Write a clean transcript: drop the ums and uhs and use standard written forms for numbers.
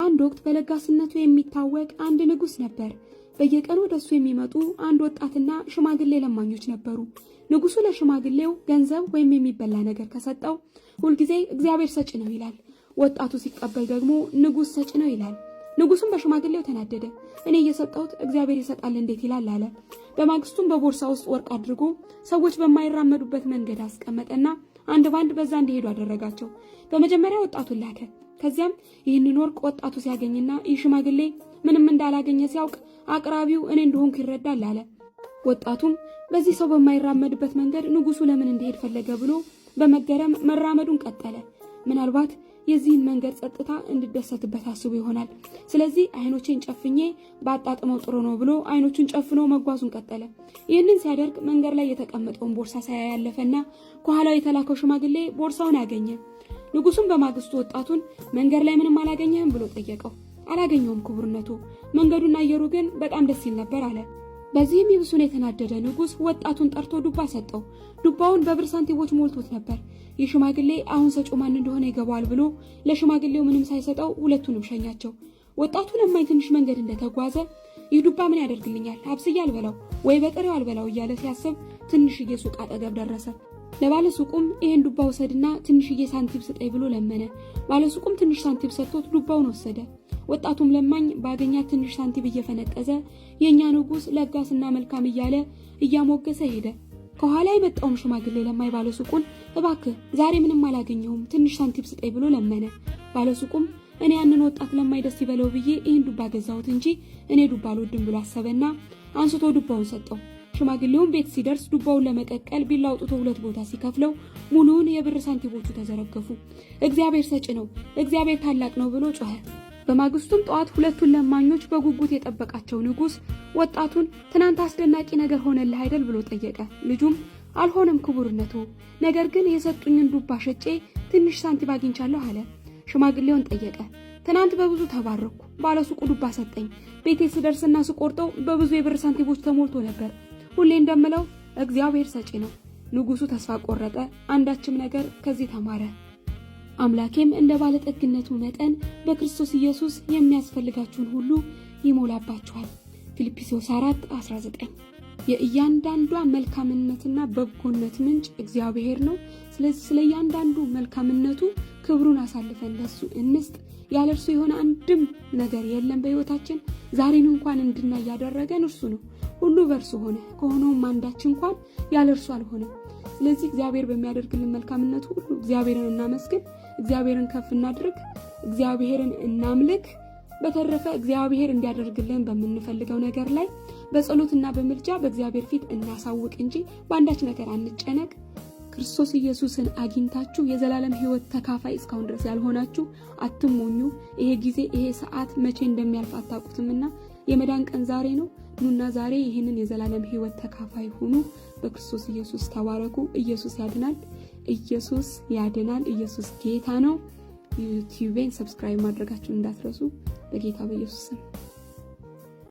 በአንድ ወቅት በለጋስነቱ የሚታወቅ አንድ ንጉሥ ነበር። በየቀኑ ወደሱ የሚመጡ አንድ ወጣትና ሽማግሌ ለማኞች ነበሩ። ንጉሱ ለሽማግሌው ገንዘብ ወይም የሚበላ ነገር ከሰጠው ሁልጊዜ እግዚአብሔር ሰጪ ነው ይላል። ወጣቱ ሲቀበል ደግሞ ንጉሥ ሰጪ ነው ይላል። ንጉሱም በሽማግሌው ተናደደ። እኔ እየሰጠሁት እግዚአብሔር ይሰጣል እንዴት ይላል አለ። በማግስቱም በቦርሳ ውስጥ ወርቅ አድርጎ ሰዎች በማይራመዱበት መንገድ አስቀመጠና አንድ ባንድ በዛ እንዲሄዱ አደረጋቸው። በመጀመሪያ ወጣቱን ላከ። ከዚያም ይህንን ወርቅ ወጣቱ ሲያገኝና ይህ ሽማግሌ ምንም እንዳላገኘ ሲያውቅ አቅራቢው እኔ እንደሆንኩ ይረዳል አለ። ወጣቱም በዚህ ሰው በማይራመድበት መንገድ ንጉሱ ለምን እንዲሄድ ፈለገ ብሎ በመገረም መራመዱን ቀጠለ። ምናልባት የዚህን መንገድ ጸጥታ እንድደሰትበት አስቡ ይሆናል። ስለዚህ አይኖቼን ጨፍኜ ባጣጥመው ጥሩ ነው ብሎ አይኖቹን ጨፍኖ መጓዙን ቀጠለ። ይህንን ሲያደርግ መንገድ ላይ የተቀመጠውን ቦርሳ ሳያይ ያለፈና ከኋላው የተላከው ሽማግሌ ቦርሳውን አገኘ። ንጉሱም በማግስቱ ወጣቱን መንገድ ላይ ምንም አላገኘህም ብሎ ጠየቀው። አላገኘውም ክቡርነቱ፣ መንገዱና አየሩ ግን በጣም ደስ ይል ነበር አለ። በዚህም ይብሱን የተናደደ ንጉሥ ወጣቱን ጠርቶ ዱባ ሰጠው። ዱባውን በብር ሳንቲሞች ሞልቶት ነበር። ይህ ሽማግሌ አሁን ሰጪው ማን እንደሆነ ይገባዋል ብሎ ለሽማግሌው ምንም ሳይሰጠው ሁለቱንም ሸኛቸው። ወጣቱ ለማኝ ትንሽ መንገድ እንደተጓዘ ይህ ዱባ ምን ያደርግልኛል? አብስዬ አልበላው ወይ በጥሬው አልበላው እያለ ሲያስብ ትንሽዬ ሱቅ አጠገብ ደረሰ። ለባለ ሱቁም ይህን ዱባ ውሰድና ትንሽዬ ሳንቲም ስጠኝ ብሎ ለመነ። ባለሱቁም ትንሽ ሳንቲም ሰጥቶት ዱባውን ወሰደ። ወጣቱም ለማኝ ባገኛት ትንሽ ሳንቲም እየፈነጠዘ የእኛ ንጉሥ ለጋስና መልካም እያለ እያሞገሰ ሄደ። ከኋላ የመጣውም ሽማግሌ ለማኝ ባለሱቁን እባክህ ዛሬ ምንም አላገኘሁም ትንሽ ሳንቲም ስጠኝ ብሎ ለመነ። ባለሱቁም እኔ ያንን ወጣት ለማኝ ደስ ይበለው ብዬ ይህን ዱባ ገዛሁት እንጂ እኔ ዱባ አልወድም ብሎ አሰበና አንስቶ ዱባውን ሰጠው። ሽማግሌውን ቤት ሲደርስ ዱባውን ለመቀቀል ቢላ አውጥቶ ሁለት ቦታ ሲከፍለው ሙሉውን የብር ሳንቲሞቹ ተዘረገፉ። እግዚአብሔር ሰጪ ነው፣ እግዚአብሔር ታላቅ ነው ብሎ ጮኸ። በማግስቱም ጠዋት ሁለቱን ለማኞች በጉጉት የጠበቃቸው ንጉሥ ወጣቱን ትናንት አስደናቂ ነገር ሆነልህ አይደል ብሎ ጠየቀ። ልጁም አልሆነም ክቡርነቱ፣ ነገር ግን የሰጡኝን ዱባ ሸጬ ትንሽ ሳንቲም አግኝቻለሁ አለ። ሽማግሌውን ጠየቀ። ትናንት በብዙ ተባረኩ፣ ባለሱቁ ዱባ ሰጠኝ። ቤቴ ስደርስና ስቆርጠው በብዙ የብር ሳንቲሞች ተሞልቶ ነበር። ሁሌ እንደምለው እግዚአብሔር ሰጪ ነው። ንጉሱ ተስፋ ቆረጠ። አንዳችም ነገር ከዚህ ተማረ። አምላኬም እንደ ባለጠግነቱ መጠን በክርስቶስ ኢየሱስ የሚያስፈልጋችሁን ሁሉ ይሞላባችኋል። ፊልጵስዩስ 4:19። የእያንዳንዷ መልካምነትና በጎነት ምንጭ እግዚአብሔር ነው። ስለዚህ ስለ እያንዳንዱ መልካምነቱ ክብሩን አሳልፈን ለሱ እንስጥ። ያለ እርሱ የሆነ አንድም ነገር የለም በሕይወታችን። ዛሬን እንኳን እንድናይ ያደረገን እርሱ ነው። ሁሉ በእርሱ ሆነ፣ ከሆነውም አንዳች እንኳን ያለ እርሱ አልሆነም። ስለዚህ እግዚአብሔር በሚያደርግልን መልካምነቱ ሁሉ እግዚአብሔርን እናመስግን፣ እግዚአብሔርን ከፍ እናድርግ፣ እግዚአብሔርን እናምልክ። በተረፈ እግዚአብሔር እንዲያደርግልን በምንፈልገው ነገር ላይ በጸሎትና በምልጃ በእግዚአብሔር ፊት እናሳውቅ እንጂ በአንዳች ነገር አንጨነቅ። ክርስቶስ ኢየሱስን አግኝታችሁ የዘላለም ሕይወት ተካፋይ እስካሁን ድረስ ያልሆናችሁ አትሞኙ። ይሄ ጊዜ ይሄ ሰዓት መቼ እንደሚያልፍ አታውቁትምና የመዳን ቀን ዛሬ ነው። ኑና ዛሬ ይህንን የዘላለም ሕይወት ተካፋይ ሁኑ። በክርስቶስ ኢየሱስ ተባረኩ። ኢየሱስ ያድናል። ኢየሱስ ያድናል። ኢየሱስ ጌታ ነው። ዩቲዩቤን subscribe ማድረጋችሁን እንዳትረሱ። በጌታ በኢየሱስ ስም።